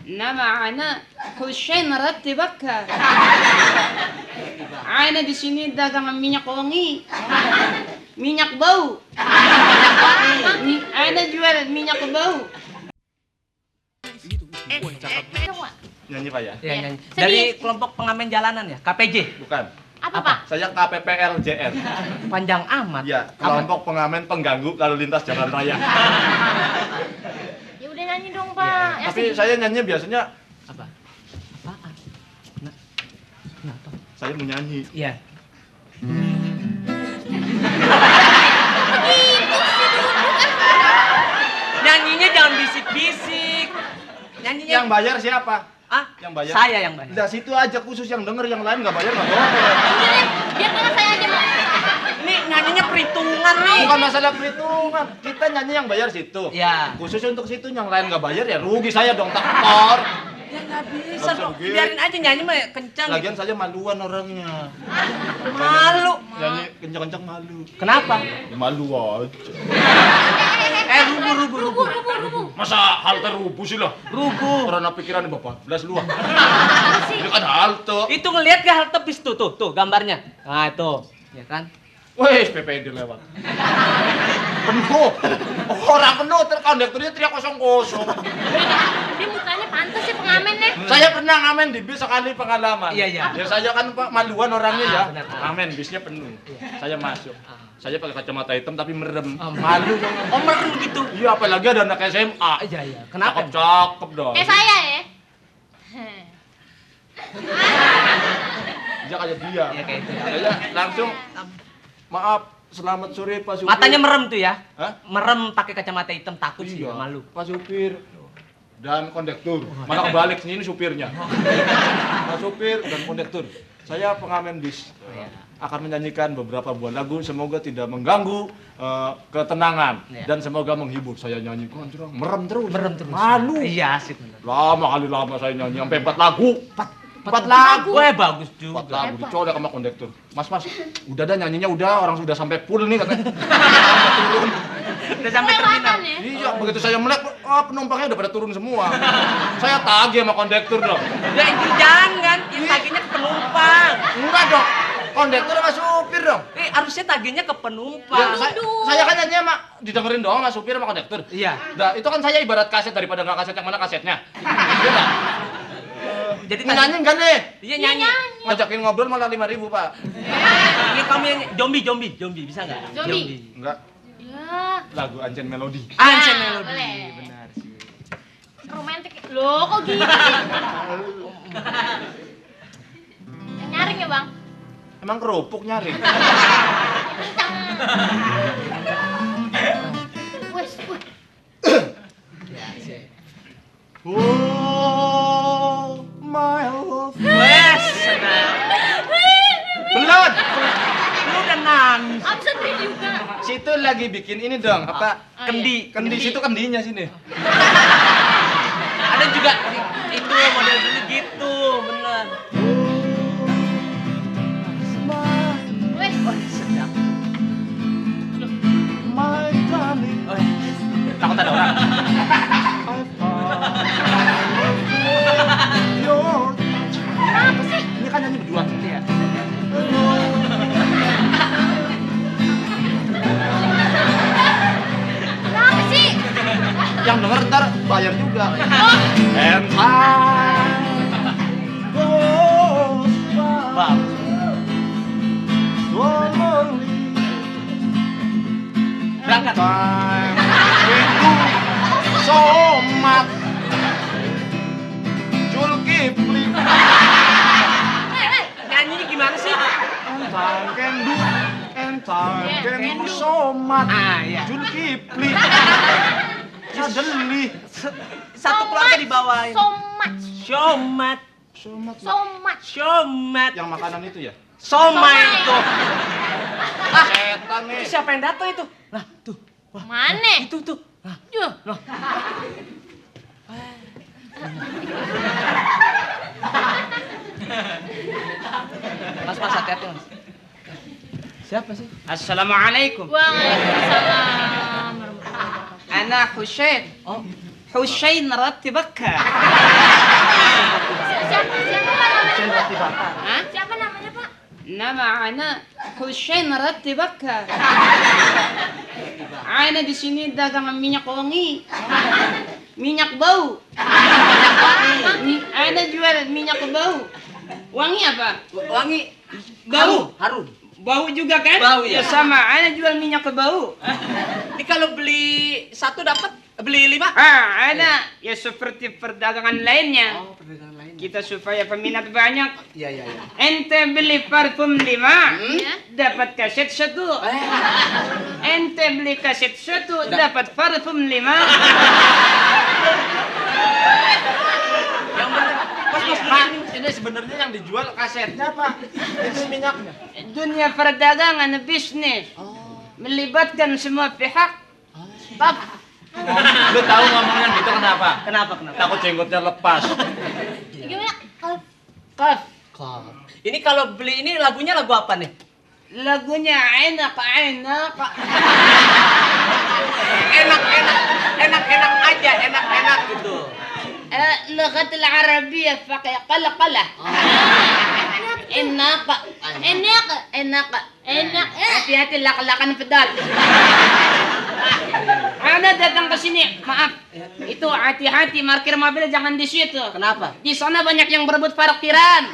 Nama ana Hussein Rattibak. Ana di sini dagang minyak wangi. Minyak bau. Ana jual minyak bau. Nyanyi Pak ya? Iya, nyanyi. Dari kelompok pengamen jalanan ya, KPJ. Bukan. Apa, Pak? Saya KPPLJR. Panjang amat. Ya, kelompok pengamen pengganggu lalu lintas jalan raya. Ya udah nyanyi dong, Pak. Ya, Tapi saya nyanyi biasanya Apa? Apaan? Kenapa? saya mau nyanyi. Iya. Nyanyinya jangan bisik-bisik. Nyanyinya Yang bayar siapa? Ah, Yang bayar? saya yang bayar. Nah, situ aja khusus yang denger, yang lain nggak bayar nggak boleh. udah, biar tangan saya aja, Pak. Ini nyanyinya perhitungan nih. Bukan masalah perhitungan, kita nyanyi yang bayar situ. Ya. Khusus untuk situ, yang lain nggak bayar ya rugi saya dong, takor. Ya nggak bisa Nggak bisa dong. begitu. Biarin aja nyanyi mah kencang. Lagian saya maluan orangnya. Malu. Nyanyi kencang-kencang malu. Kenapa? Ya, malu aja. Rubuh. Masa halte rubuh sih lah? Rubuh. Karena pikiran Bapak, belas luah. Ini kan halte. Itu ngelihat ke halte bis tuh, gambarnya. Nah, itu. Ya kan? Wih, PPD lewat. Penuh. Orang penuh, kondekturnya teriak kosong-kosong. Dia mukanya pantas sih pengamennya. Saya pernah ngamen di bis sekali pengalaman. Iya. Ya saya kan Pak maluan orangnya ya. Benar. Ngamen bisnya penuh. Saya masuk. Ah. Saya pakai kacamata hitam tapi merem. Malu. Oh, merem gitu. Iya, apalagi ada anak SMA. Iya. Kenapa? Cakep dong. Kayak saya ya. Dia kayak dia. Iya, kayak itu. Saya langsung maaf, selamat sore Pak Supir. Matanya merem tuh ya. Hah? Merem pakai kacamata hitam takut sih, Iya, malu. Pak Supir dan kondektur. Malah kebalik ini supirnya. Pak Supir dan kondektur. Saya pengamen bis. Akan menyanyikan beberapa buah lagu, semoga tidak mengganggu ketenangan dan semoga menghibur. Saya nyanyi kontrang, merem terus. Malu. Iya, asik. Lama saya nyanyi sampai 4 lagu. 4 lagu. Wah, bagus juga. 4 lagu dicolek sama kondektur. Mas, udah dah nyanyinya udah, orang sudah sampai full nih katanya. Turun. Udah sampai terminal. Ya? Iya, begitu saya melek, penumpangnya udah pada turun semua. Saya tagih sama kondektur dong. Ya itu jangan, yang tagihnya ke penumpang. Enggak dong, kondektur sama supir dong. Harusnya tagihnya ke Ya, penumpang. saya kan nyanyi sama didengerin doang sama supir sama kondektur. Iya. Nah, itu kan saya ibarat kaset daripada nggak kaset yang mana kasetnya. Iya nggak? Jadi Nyanyi enggak nih? Iya nyanyi. Ngajakin ngobrol malah 5.000 Pak. Iya kamu yang zombie bisa nggak? Zombie. Enggak, Ya. lagu Ancen Melodi. Ancen Ya, Melodi. boleh. Benar sih. Romantis. Loh, kok gitu sih? Yang nyaring ya, Bang? Emang kerupuk nyari? Wes. Oh, my love. Wes, senang. Belum. Lu udah nangis. Abis sedih juga. Situ lagi bikin ini dong, apa? Kendi. Kendi situ kendinya sini. Ada juga itu model dulu gitu, bener. Wes. Sedap. My darling. Oh, takut ada orang. Kenapa sih? Ini kan nyanyi berdua. Iya. Kenapa sih? Yang denger ntar bayar juga. And time goes by slowly. Berangkat. Time so much. Julkipli. Nyanyinya gimana sih? And time can do so much. Ah, iya. Julkipli. Sadeli. Satu keluarga dibawain. Somat. Siomat. Yang makanan itu ya? Somai itu. Setan nih. Itu siapa yang datang itu? Lah, tuh. Wah, Mana? itu tuh. Lah, Duh. Mas hati-hati, Mas. Siapa sih? Assalamualaikum. Waalaikumsalam. Ana Hussein. Oh, Hussein Rattibak. Siapa namanya, Pak? Hah? Siapa namanya, Pak? Nama ana Hussein Rattibakar. Ana di sini dagang minyak wangi. Minyak bau. Ana jual minyak bau. Wangi apa? Wangi. Bau. Harum. Bau juga kan? Bau, ya. Sama, ana jual minyak bau. Ini kalau beli satu dapat beli 5. Ana ya seperti perdagangan lainnya. Oh, perdagangan lain. Kita supaya peminat banyak. Iya. Ente beli parfum 5, Ya. dapat kaset 1. Ente beli kaset 1, dapat parfum 5. Yang benar. Mas, Pak, ini sebenarnya yang dijual kasetnya Pak. Itu minyaknya. Dunia perdagangan bisnis melibatkan semua pihak. Bab, Lu tahu ngomongnya gitu kenapa? Kenapa? Takut jenggotnya lepas. Gimana? Kalau kaf. Ini kalau beli ini lagunya lagu apa nih? Lagunya enak. Enak aja, enak gitu. اللغة العربية فقط قلقلة. enak. Hati-hati lak-lakan pedal. Ana datang ke sini, maaf. Itu hati-hati parkir mobil jangan di situ. Kenapa? Di sana banyak yang berebut parkiran.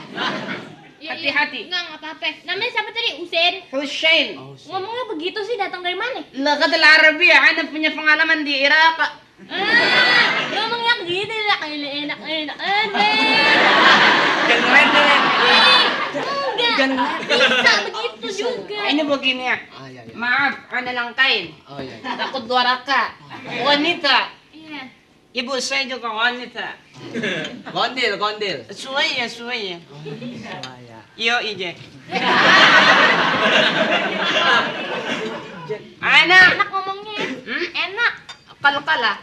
Hati-hati. Enggak apa-apa. Namanya siapa tadi? Usain. Hussein. Ngomongnya begitu sih, datang dari mana? Lughat al-Arabiyyah, ana punya pengalaman di Irak. Ngomongnya begitu lah, enak. Jangan ngeledek. Enggak. Bisa begitu juga. Ini begini ya. Iya. Maaf, ana langkain. Oh iya. Takut dua raka. Wanita. Iya. Ibu saya juga wanita. Gondil. Suaya. Iya. Yo ije. Anak. Enak ngomongnya. Enak. Kala.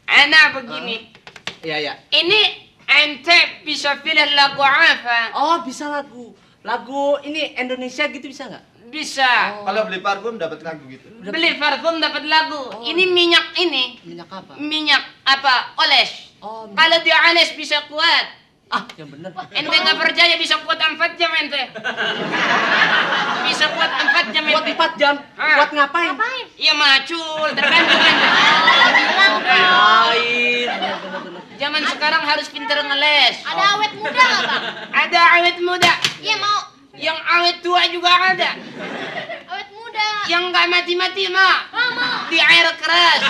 Anak begini. Iya. Ini ente bisa pilih lagu apa? Oh, bisa lagu. Lagu ini Indonesia gitu bisa nggak? Bisa. Kalau beli parfum dapat lagu gitu. Beli parfum dapat lagu. Ini minyak ini. Minyak apa? Minyak apa? Oles. Oh, Kalau dia oles bisa kuat. yang bener. Ente nggak percaya bisa kuat 4 jam ente. Bisa kuat 4 jam Buat ente. 4 jam. Buat ngapain? Ngapain? Ya macul, tergantung ente. Ngapain? Zaman sekarang harus pinter ngeles. Ada awet muda nggak, Bang? Ada awet muda. Iya mau. Yang awet tua juga ada. Awet muda. Yang nggak mati-mati mah. Mau. Di air keras.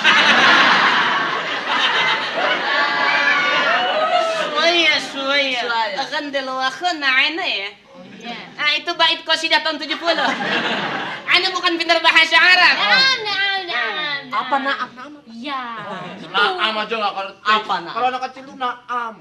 Suaya. Akan delawakun na ana ya. Iya. Ah itu bait qasidah tahun 70. Ana bukan pintar bahasa Arab. Nah. Apa naam? Iya. Naam aja nggak ngerti. Apa naam? Kalau anak kecil lu naam.